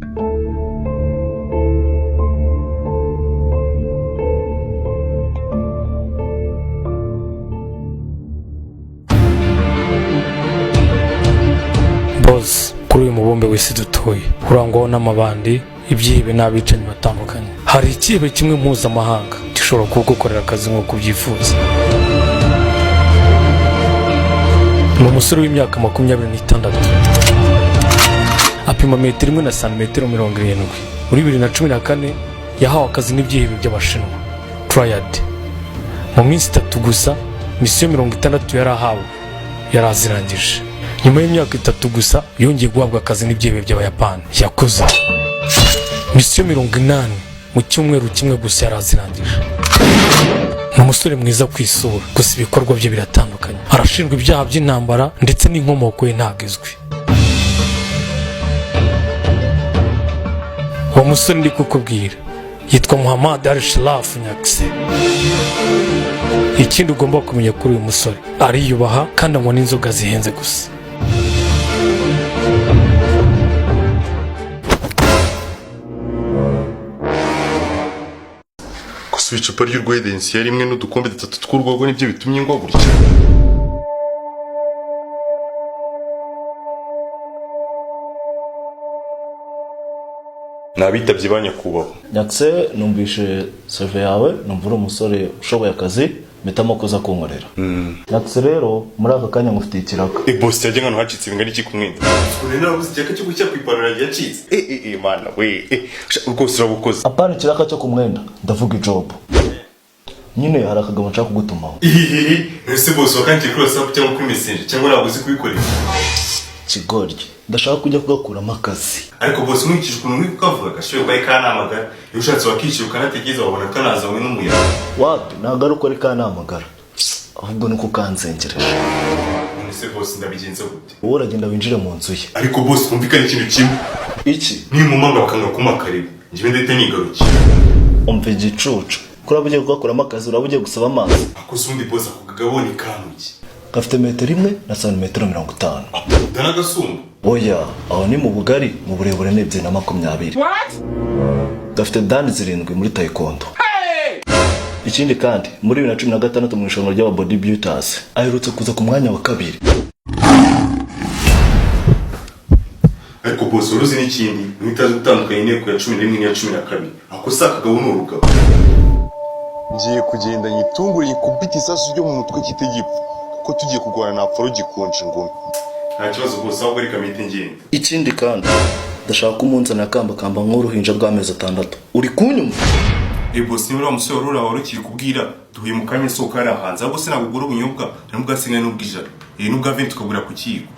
Boss, kuri uyu mubumbe w'isi dutuye urangwaho n'amabandi, ibyihebe n'abicanyi batandukanye, hari ikihebe kimwe mpuzamahanga gishobora kugukorera akazi nk'uko ubyifuza. Ni umusore w'imyaka 26, apima metero 1 na santimetero 70. Muri 2014 yahawe akazi n'ibyihebe by'Abashinwa Triad. Mu minsi 3 gusa, misiyo 60 yari ahawe yari azirangije. Nyuma y'imyaka 3 gusa yongeye guhabwa akazi n'ibyihebe by'Abayapani, yakoze misiyo 80 mu cyumweru kimwe gusa, yari azirangije. Ni umusore mwiza ku isura, gusa ibikorwa bye biratandukanye. Arashinjwa ibyaha by'intambara, ndetse n'inkomoko ye ntabwo izwi. Uwo musore ndi kukubwira yitwa Muhammad Al Sharaf Nyakse. Ikindi ugomba kumenya kuri uyu musore, ariyubaha kandi anywa n'inzoga zihenze gusa. Gusa icupa ry'urwedensiya rimwe n'udukombe dutatu tw'urwagwa nibyo bitumye ngwa gutya. Nabitabye ba nyakubahwa. Nyakse, numvishe seve yawe, numva uri umusore ushoboye akazi, mpitamo kuza kunkorera. Nyakse, rero muri aka kanya ngufitiye ikiraka. E boss, yajya nkano hacitse bingana iki ku mwenda? Uri narabuze ikiraka cyo gushyira ku ipantaro yanjye yacitse. Mana we, rwose urabukoze. Apana ikiraka cyo ku mwenda, ndavuga ijob nyine. Hari akagabo nshaka kugutumaho. Ihihihi, ese boss, wakangiye kuri WhatsApp cyangwa kuri Messenger, cyangwa ntabwo uzi kubikorera? Kigoryi, ndashaka kujya kugakuramo akazi. Ariko boss, nkurikije ukuntu uri kukavuga, gashoboye kuba kanamagara. Iyo ushatse wakishyura ukanatekereza, wabona kanazanywe n'umuyaga. Wapi, ntabwo ari uko ari kanamagara, ahubwo ni uko kanzengereje. None se boss, ndabigenza gute? Wowe uragenda winjire mu nzu ye. Ariko boss, twumvikane ikintu kimwe. Iki? Nimumanga bakanga kumpa karibu, njyewe ndahita nigarukiye. Umva igicucu, ko uraba ugiye kugakuramo akazi, uraba ugiye gusaba amazi. Ako se ubundi boss, ako kagabo ni kamuki? Gafite metero 1 na santimetero 50. Ndanagasumba. Oya, aho ni mu bugari, mu burebure ni 2.20. Gafite dani 7 muri taekwondo. Ikindi kandi, muri 2016 mu irushanwa ry'aba bodybuilders aherutse kuza ku mwanya wa 2. Ariko boss, wari uzi n'ikindi? Ntitazi gutandukanya inteko ya 11 n'iya 12. Ako si akagabo, ni urugabo. Ngiye kugenda nyitungure, nyikubite isasu ryo mu mutwe kitegipfa, kuko tugiye kurwana napfa rugikonje ingumi. Nta kibazo rwose, ahubwo reka mpite ngenda. Ikindi kandi, ndashaka ko umunzana akambakamba nk'uruhinja rw'amezi 6. Uri kunyumva? Eh boss, niba uriya musore wari uriya wari ukiri kubwira, duhuye mu kanya, isoko yari hanze. Ahubwo se ntabwo ugura ubunyobwa? Hari n'ubwa singana n'ubw'ijana, n'ubwa 20, tukagura ku kiyiko.